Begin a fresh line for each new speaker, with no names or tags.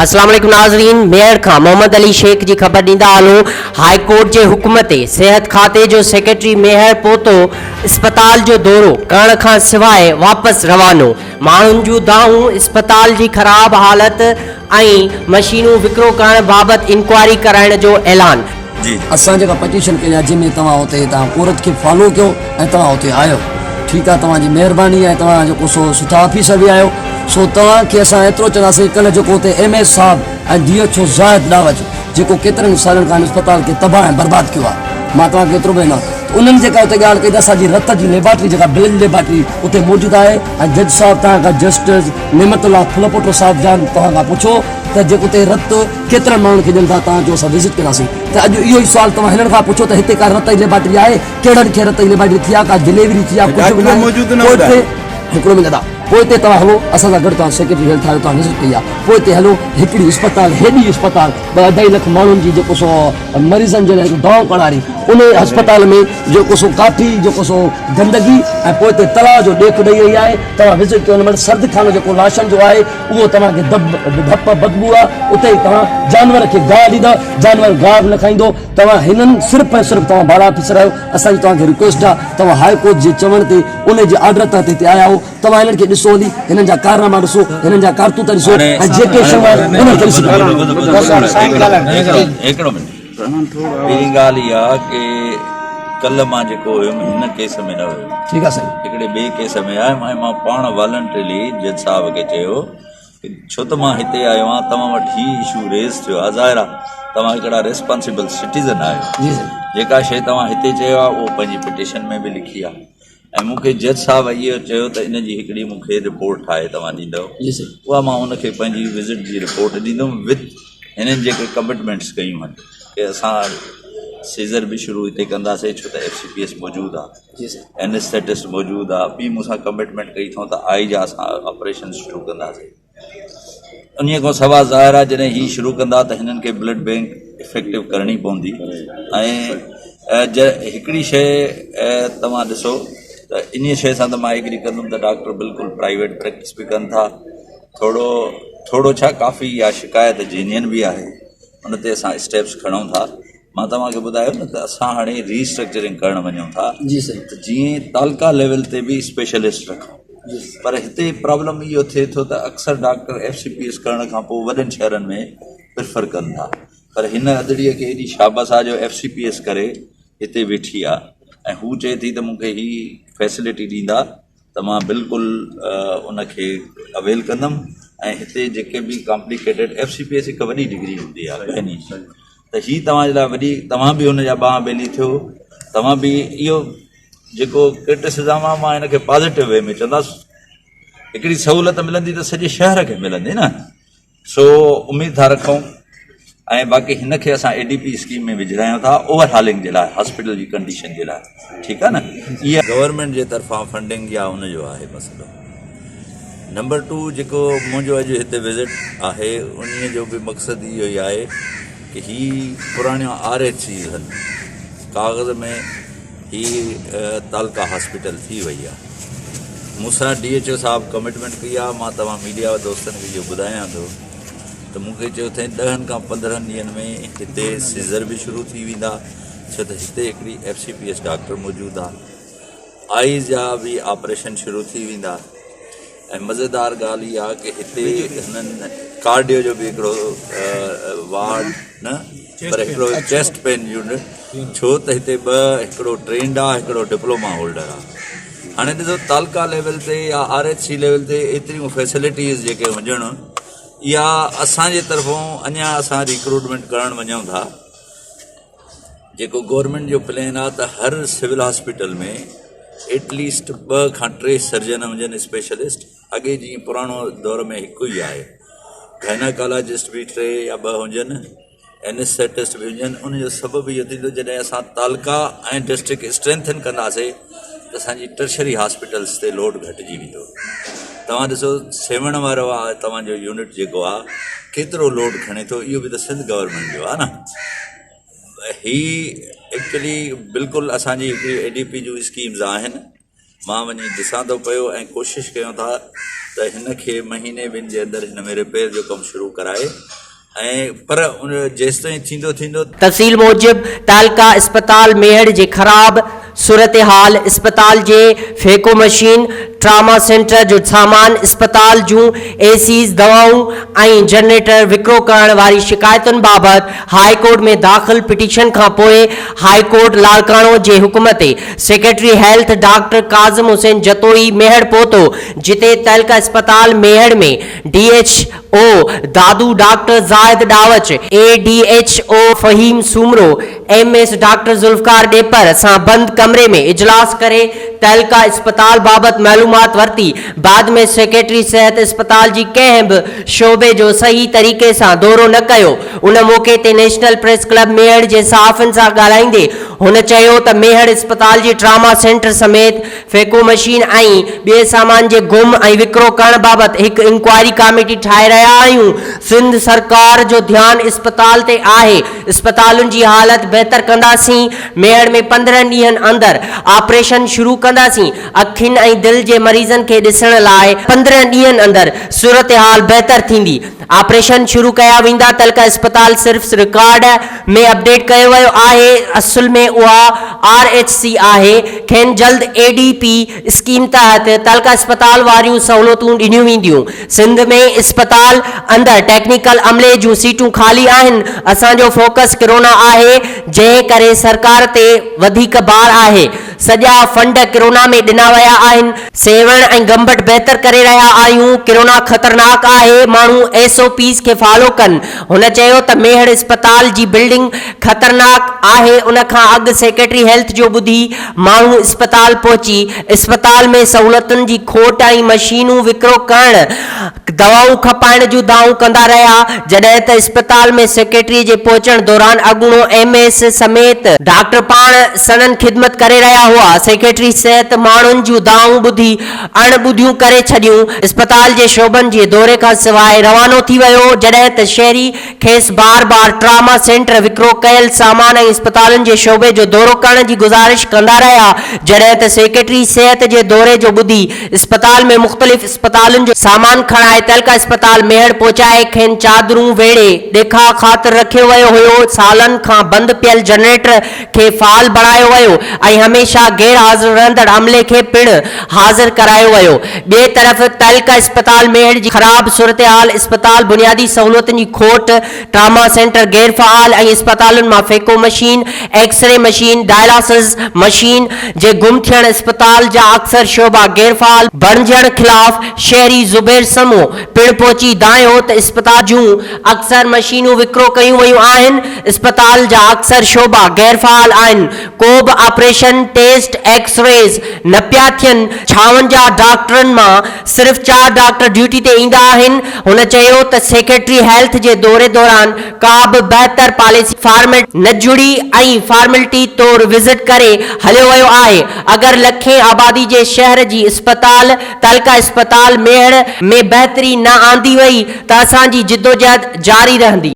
اسلام عليڪم ناظرين ميهڙ کان محمد علي شيخ جي خبر ڏيندا هلون هاء ڪورٽ جي حڪم تي صحت کاتي جو سيڪريٽري ميهڙ پهتو اسپتال جو دورو ڪرڻ کان سواء واپس روانو ماڻهن جون دانهون اسپتال جي خراب حالت ۽ مشينون وڪرو ڪرڻ بابت انڪوائري ڪرائڻ جو اعلان.
جي.
اسان جيڪا پٽيشن ڪئي آهي جنهن ۾ توهان اتي توهان ڪورٽ کي فالو ڪيو ۽ توهان اتي آيو ٺيڪ آهي توهان جي مهرباني ۽ توهان جيڪو سو سٺا آفيسر به آهيو سو توهان کي اسان ايترو چونداسين ڪلهه جيڪو اتي ايم ايس صاحب ۽ ڊي ايڇ او زاهد ڏاوچ جيڪو ڪيترن سالن کان اسپتال کي تباهه ۽ برباد ڪيو آهي مان توهان کي ايترو ٻڌائيندان ته انهن جيڪا اتي ڳالهه ڪئي ته اسان جي رت جي ليبارٽري جيڪا بلڊ ليبارٽري اتي موجود آهي ۽ جج صاحب توهان کان جسٽس نعمت الله ڦلپوٽو صاحب جان توهان کان پڇو ته جيڪو اتي رت ڪيترن ماڻهن کي ڏين ٿا تان جو اسان وزٽ ڪنداسين ته اڄ اهو ئي سوال توهان هنن کان پڇو ته هتي ڪا رت جي ليبارٽري آهي ڪهڙن کي رت جي ليبارٽري ٿي آهي ڪا ڊليوري ٿي آهي ڪجهه به ناهي پوء اتي هڪڙو منٽ ادا پوء اتي توهان هلو اسان سان گڏ توهان سيڪريٽري هيلٿ آهيو توهان وزٽ ڪئي آهي پوء اتي هلو هڪڙي اسپتال هيڏي اسپتال ٻه اڍائي لک ماڻهن جي جيڪو سو مريضن جي لاء هڪ دانهن ڪڻاري ان اسپتال ۾ جيڪو سو ڪافي جيڪو سو گندگي ۽ پوء اتي تلاء جو ڏيک ڏئي رهي آهي توهان وزٽ ڪيو ان مهل سرد خانو جيڪو لاشن جو آهي اهو توهان کي دب ڌپ بدبوء آ اتي ئي توهان جانور کي گاهه ڏيندا جانور گاهه به نه کائيندو توهان هنن صرف ۽ صرف توهان بالا آفيسر آهيو اسان جي توهان کي رڪويسٽ آ توهان هاء ڪورٽ جي چوڻ تي ان جي آرڊر تحت هتي آيا آهيو توهان هنن کي ڏسو هلي هنن جا ڪارناما ڏسو هنن جا ڪارتوت ڏسو ۽ جيڪي شيون آهن انهن کي ڏسي
هڪڙو منٽ پهرين ڳالهه اها ڪي ڪلهه مان جيڪو هيم هن ڪيس ۾ نه هيم
ٺيڪ آ سائين
هڪڙي ٻئي ڪيس ۾ آيم ۽ مان پاڻ والنٽريلي جج صاحب کي چيو ڇو ته مان هتي آيو آهيان توهان وٽ هي اشو ريز ٿيو آهي ظاهر آهي توهان هڪڙا ريسپانسبل سٽيزن آهيو جيڪا شيء توهان هتي چيو آهي اهو پنهنجي پٽيشن ۾ به لکي آهي ۽ مون کي جج صاحب اهو چيو ته ان جي هڪڙي مون کي رپورٽ ٺاهي توهان ڏيندؤ اها مان ان کي پنهنجي وزٽ جي رپورٽ ڏيندم وٿ هنن جيڪي ڪمٽمينٽس ڪيون آهن ڪي اسان سيزر به شروع هتي ڪنداسين ڇو ته ايف سي پي ايس موجود آهي اينسٿيٽسٽ موجود آهي ٻي مون سان ڪمٽمينٽ ڪئي اٿئون ته آئي جا اسان آپريشن شروع ڪنداسين انهيء کان سواء ظاهر آهي جڏهن هي شروع ڪندا ته هنن کي بلڊ بينڪ افيڪٽو ڪرڻي پوندي ۽ هڪڙي شيء توهان ڏسو ته انهيء شيء سان ته مان ايگري ڪندم ته ڊاڪٽر بلڪل پرائيويٽ پريڪٽس به ڪن ٿا ٿورو ٿورو ڇا ڪافي اها شڪايت جينين به آهي ان تي اسان اسٽيپس کڻون ٿا مان توهان کي ٻڌايو نه ته اسان هاڻي ري اسٽرڪچرنگ ڪرڻ وڃون ٿا ته جيئن تعلقا ليول تي به اسپيشلسٽ رکون پر هتي پرابلم اهو ٿئي ٿو ته اڪثر doctor F C P S ڪرڻ کان پوء وڏن شهرن ۾ پريفر ڪن ٿا پر هن ادڙيء کي ايڏي شابس آ جو ايف سي پي ايس ڪري هتي ويٺي آ ۽ هو چئي ٿي ته مون کي هي فيسلٽي ڏيندا ته مان بلڪل ان کي اويل ڪندم ۽ هتي جيڪي به complicated F C P S هڪ وڏي ڊگري هوندي آهي گهني ته هي توهان جي لاء وڏي توهان به ان جا ٻانهن ٻيلي ٿيو توهان به اهو جيڪو ڪرٽسزم آهي مان هن کي پازيٽو وي ۾ چوندس هڪڙي سهولت ملندي ته سڄي شهر کي ملندي نه سو اميد ٿا رکون ۽ باقي هن کي اسان اي ڊي پي اسڪيم ۾ وجهرايون ٿا اوور هالنگ جي لاء هاسپيٽل جي ڪنڊيشن جي لاء ٺيڪ آهي نه اها گورنمينٽ جي طرفان فنڊنگ يا ان جو آهي مسئلو نمبر ٽو جيڪو منهنجو اڄ هتي وزٽ آهي انهي جو به مقصد اهو ئي آهي ڪي هي پراڻيون آر ايڇ سيز آهن ڪاغذ ۾ هي تعلقه هاسپيٽل ٿي وئي آهي مون سان ڊي ايڇ او صاحب ڪمٽمينٽ ڪئي آهي مان توهان ميڊيا دوستن کي اهو ٻڌايان ٿو ته مون کي چيو اٿائين ڏهن کان پندرهن ڏينهن ۾ هتي سيزر به شروع ٿي ويندا ڇو ته هتي هڪڙي F C P S doctor موجود آهي آئيز جا به آپريشن شروع ٿي ويندا ۽ مزيدار ڳالهه اها ڪي هتي هنن ڪارڊيو جو به هڪڙو وارڊ نه پر هڪڙو چيسٽ پين يونٽ ڇو ته هتي ٻه هڪڙو ٽرينڊ آ هڪڙو ڊپلوما هولڊر آ هاڻي ڏسو تعلقا ليول تي يا آر ايڇ سي ليول تي ايتريون فيسلٽيز جيڪي هجڻ اها اسان جي طرفون اڃا اسان ريڪروٽمينٽ ڪرڻ وڃون ٿا جيڪو گورنمينٽ جو پلان آ ته هر سول هاسپيٽل ۾ ايٽ ليسٽ ٻه کان ٽي سرجن هجن اسپيشلسٽ اڳي جيئن پراڻو دور ۾ هڪ ئي آهي گائناڪالاجسٽ به ٽي يا ٻه هجن اينسٿيٽسٽ به هجن ان جو سبب اهو ٿيندو جڏهن اسان تعلقا ۽ ڊسٽرڪٽ اسٽرينٿن ڪنداسي ته اسانجي ٽرشري هاسپيٽلس تي لوڊ گهٽجي ويندو توهان ڏسو سيوهڻ وارو آ توهان جو يونٽ جيڪو آ ڪيترو لوڊ کڻي ٿو اهو به ته سنڌ گورنمينٽ جو آ نه هي ايڪچولي بلڪل اسانجي هڪڙي اي ڊي پي جون اسڪيمز آهن. مان وڃي ڏسان ٿو پيو ۽ ڪوشش ڪيون ٿا ته هن کي مهيني ٻن جي اندر هن ۾ رپيئر جو ڪم شروع ڪرائي ۽ پر ان جيستائين ٿيندو ٿيندو.
تفصيل موجب تعلقه اسپتال ميهڙ جي خراب صورتحال، اسپتال جي فيڪو مشين، ٽراما سينٽر جو سامان، اسپتال جون اي سيز، دوائون ۽ جنريٽر وڪرو ڪرڻ واري شڪايتن بابت هاء ڪورٽ ۾ داخل پٽيشن کانپوء هاء ڪورٽ لاڙڪاڻو جي حڪم تي secretary health doctor Kazim Hussain Jatoi Mehar پهتو جتي تعلقه اسپتال Mehar ۾ D H O Dadu doctor Zahid Dawach, A D H O Faheem Soomro, M S doctor Zulfiqar Depar سان بند ڪمري ۾ اجلاس ڪري تعلقه اسپتال بابت معلومات ورتي بعد ۾ سيڪريٽري صحت اسپتال جي ڪنهن به شعبي جو صحيح طريقي سان دورو نه ڪيو ان موقعي تي نيشنل پريس ڪلب ميهڙ جي صحافين سان ڳالهائيندي هن چيو ته ميهڙ اسپتال جي ٽراما سينٽر سميت فيڪو مشين ۽ ٻئي سامان جي گم ۽ وڪرو ڪرڻ بابت هڪ انڪوائري ڪاميٽي ٺاهي رهيا آهيون، سنڌ سرڪار جو ڌيان اسپتال تي آهي، اسپتالن جي حالت بهتر ڪنداسين، ميهڙ ۾ 15 ڏينهن اندر آپريشن شروع ڪنداسين، اکين ۽ دل جي مريضن کي ڏسڻ لاء 15 ڏينهن اندر صورتحال بهتر ٿيندي، آپريشن شروع ڪيا ويندا، تعلقه اسپتال صرف رڪارڊ ۾ اپڊيٽ ڪيو ويو آهي، اصل ۾ اها آر ايڇ سي آهي، کين جلد اي ڊي پي اسڪيم تحت تعلقه اسپتال واريون سهولتون ڏنيون وينديون، سنڌ ۾ اسپتال اندر ٽيڪنيڪل عملي جون سيٽون خالي آهن، اسان جو فوڪس ڪرونا آهي، جنهن ڪري سرڪار تي وڌيڪ بار آهي. سڄا فنڊ ڪرونا ۾ ڏنا ويا آهن، سيوهڻ ۽ گمبٽ بهتر ڪري رهيا آهيون، ڪرونا خطرناڪ آهي، ماڻهو ايس او پيز کي فالو ڪن، هن چيو ته ميهڙ اسپتال جي بلڊنگ خطرناڪ آهي، ان کان اڳ سيڪريٽري هيلٿ جو ٻڌي ماڻهو اسپتال پهچي اسپتال ۾ سهولتن جي کوٽ ۽ مشينون وڪرو ڪرڻ، دوائون کپائڻ جون دانهون ڪندا رهيا، جڏهن ته اسپتال ۾ سيڪريٽري جي پهچڻ دوران اڳوڻو ايم ايس سميت ڊاڪٽر پاڻ سندن خدمت ڪري رهيا هئا، سيڪريٽري صحت ماڻهن جون دانهون ٻڌي اڻ ٻڌيون ڪري ڇڏيون، اسپتال جي شعبن جي دوري کان سواء روانو ٿي ويو، جڏهن ته شهري کيس بار بار ٽراما سينٽر وڪرو ڪيل سامان ۽ اسپتالن جي شعبي جو دورو ڪرڻ جي گذارش ڪندا رهيا، جڏهن ته سيڪريٽري صحت جي دوري جو ٻڌي اسپتال ۾ مختلف اسپتالن جو سامان کڻائي تعلقه اسپتال ميهڙ پهچائي کين چادرون ويڙهي ڏيکاء خاطر رکيو ويو هيو، سالن کان بند پيل جنريٽر کي فعال بڻايو ويو ۽ هميشه غير حاضر رهندڙ عملي کي پڻ حاضر ڪرايو ويو. ٻئي طرف تعلقه اسپتال ميهڙ جي خراب صورتحال، اسپتال بنيادي سهولتن جي کوٽ، ٽراما سينٽر غير فعال ۽ اسپتالن مان phaco machine, x ray machine, dialysis machine جي گم ٿيڻ، اسپتال جا اڪثر شعبا غير فعال بڻجڻ خلاف شهري زبير سمون پڻ پهچي دانهيو ته اسپتال جون اڪثر مشينون وڪرو ڪيون ويون آهن، اسپتال جا اڪثر شعبا غير فعال آهن، ڪو به آپريشن، ٽيسٽ، ايڪسريز نه پيا ٿين، 56 ڊاڪٽرن مان صرف چار ڊاڪٽر ڊيوٽي تي ايندا آهن، هن چيو ته سيڪريٽري هيلٿ جي دوري دوران ڪا به بهتر پاليسي فارميٽ نه جڙي ۽ فارملٽي طور وزٽ ڪري هليو ويو آهي، اگر لکين آبادي جي شهر جي اسپتال تعلقه اسپتال ميهڙ ۾ بهتري نه آندي وئي ته اسان جي جدوجهد جاري رهندي.